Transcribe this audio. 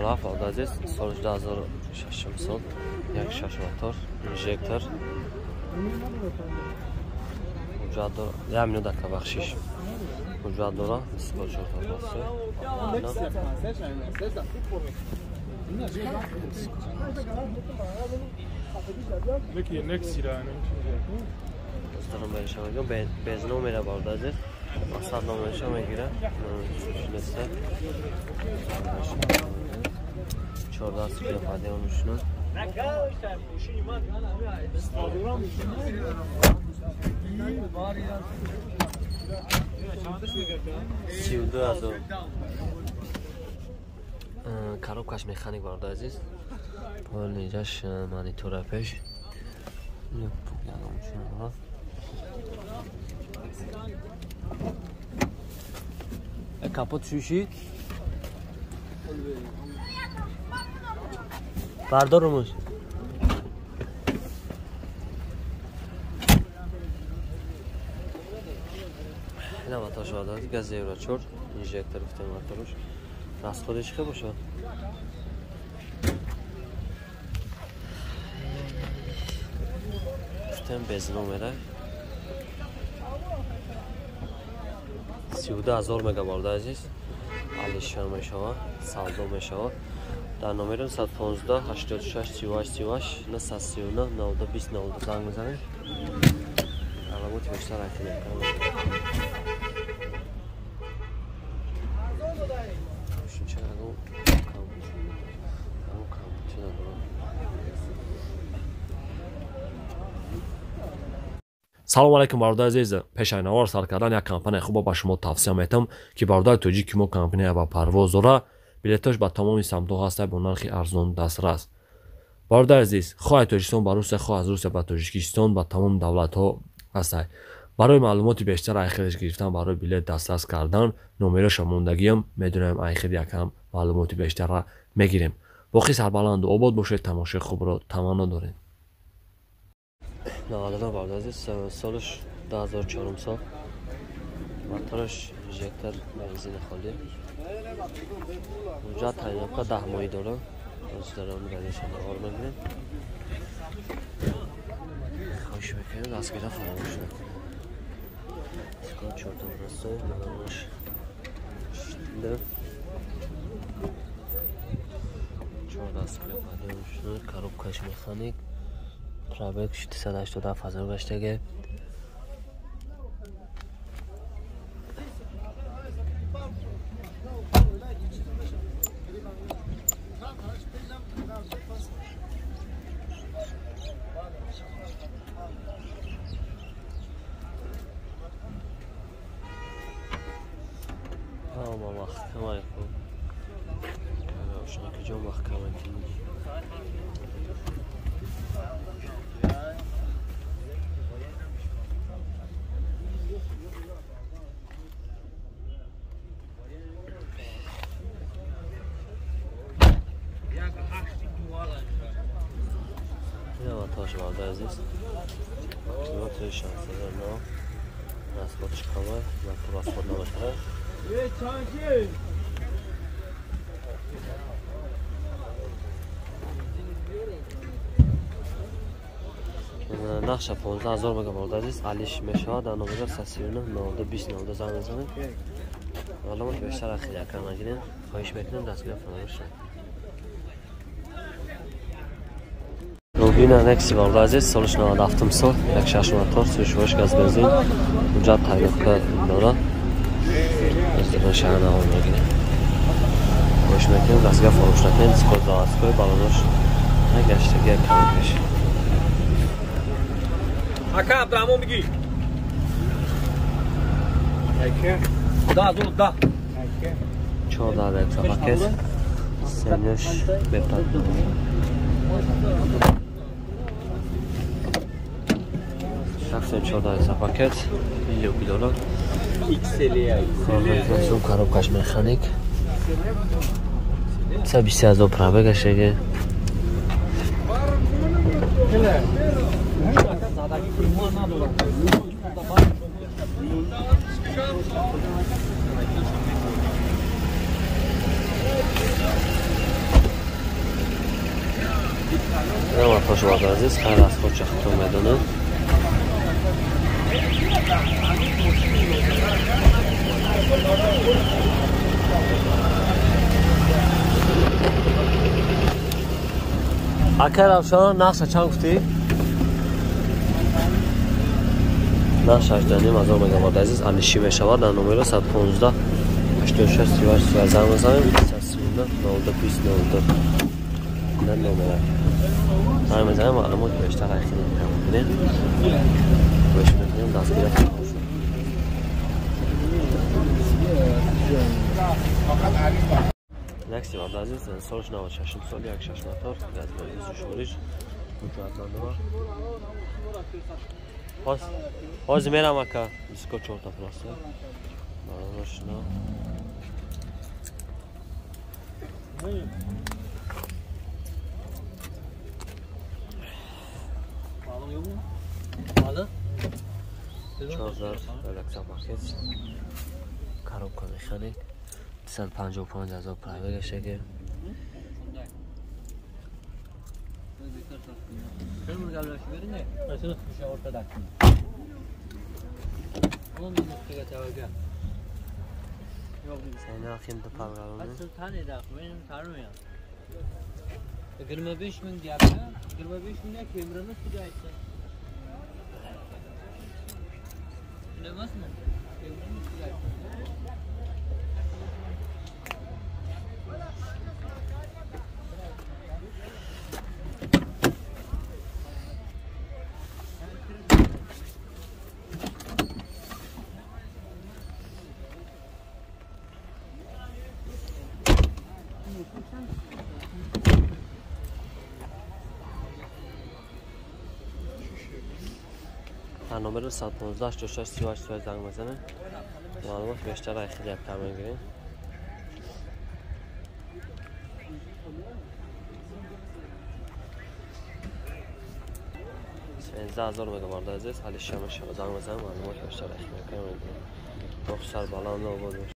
07 бародар азиз, соли 2006 сол, 1.6 мотор, инжектор. Ҳуҷҷат дора, 1 миллион дака бахшиш. Ҳуҷҷат дора, 24 та басе. Без номера бародар азиз, мақсад номерша мегира. Шинеса. 14 кило мушна. 32,000. Коробкаш механик бародар азиз. Полнижаш монитора пеш. Капот шушид. Бардорумуш. Ина мотор шуда, газ Евро 4, инжектор гуфтем моторуш. Расходи чӣ бошад? Гуфтем без номера. 32,000 мега бародар азиз. Алишер мешава, савдо мешава. Дар номери 115 86 38 38 939 92 20 92 занг мезанем. Маълумоти бештар айтӣ мекунам. Салом алейкум бародар азиз. Пешайнавор сар кардан як компания хуба ба шумо тавсия метам, ки бародар тоҷики мо компания ба парвоз дора. Билетош ба тамоми самтҳо ҳаста бо нархи арзон дастрас. Бародар азиз, хоҳ Тоҷикистон ба Русия, хоҳ аз Русия ба Тоҷикистон, ба тамоми давлатҳо ҳаста. Барои маълумоти бештар айхелш гирифтан, барои билет дастрас кардан, номероша мондагиам медонем, айхел якам маълумоти бештарра мегирем. Боқӣ сарбаланду обод бошед, тамошои хубро таманно дорем. 99 бародар азиз, солаш 2004 сол. Мотораш инжектор, бензини холӣ. Ҳуҷҷат тайёрка 10 моҳӣ дора. Ҳозир газеша навор мегирем. Хоҳиш мекунем дастгира фаромӯш накунем. Чорта расой, балонаш шида. 4 дастгира фаромӯш, коробкаш механик. Пробег 687,000 гаштаге. Ама маҳкама кун. Ошона куҷо маҳкама кунӣ? Ина мотор бародар азиз. Километри 609. Расходш кама, мотор расход намекунад. Нақша 15,000 мега бародар азиз, алиш мешавад. Дар номер 139 92 20 92 занг мезанем. Маълумот бештар ахир якам нагирем. Хоҳиш мекунем дастгира фаромӯш накунед. Рубина Некси бародар азиз, солиш 97 сол, 1.6 мотор, 36 газ бензин, ҳуҷҷат тайёрка дорад. Шаҳр навор мегирем. Хоҳиш мекунем дастгира фаромӯш накунед. Дискот заводской, балонош нагаштаги якам пеш. Ака Абдурахмон бигӣ. Да, зуд, да. 14 екса пакет. Семнеш бепат. 14 екса пакет. Люк дорад. XL. Коробкаш механик. 120,000 пробег гаштаги. Инам атош бародар азиз, хайр аз худ чахтон медонам. Ака Равшан, нақша чанд гуфтӣ? Нақш 8.5 ҳазор мега бародар азиз, алиши мешавад. Дар номеро 115 86 38 38 занг мезанем, 139 02 20 02 дар номера занг мезанем, маълумот бештар айхини мекунем, гӯш мекунем, дастгирӣ. Некси бародар азиз, солш 96 соли, 1.6 мотор, газбози сушориш, ҳуҷҷатмандова. Ҳозир мерам ака, диско чорта просто. Бародарошно. Чорзар электропакет. Коробка механик. 255 ҳазор пробег шаге. Sen akım da pargalanı. 25 ming deyapti. 25 mingga kemirimiz tugaydi. Emasmi? Kemirimiz tugaydi. Номер 115 86 38 38 занг мезанем. Маълумот бештар ай хеле кам мегирем. Сенздаҳ ҳазор мега бародар азиз, ҳали шама шава занг мезанем, маълумот бештар ай хеле кам мегирем. Рухсар баланд обод.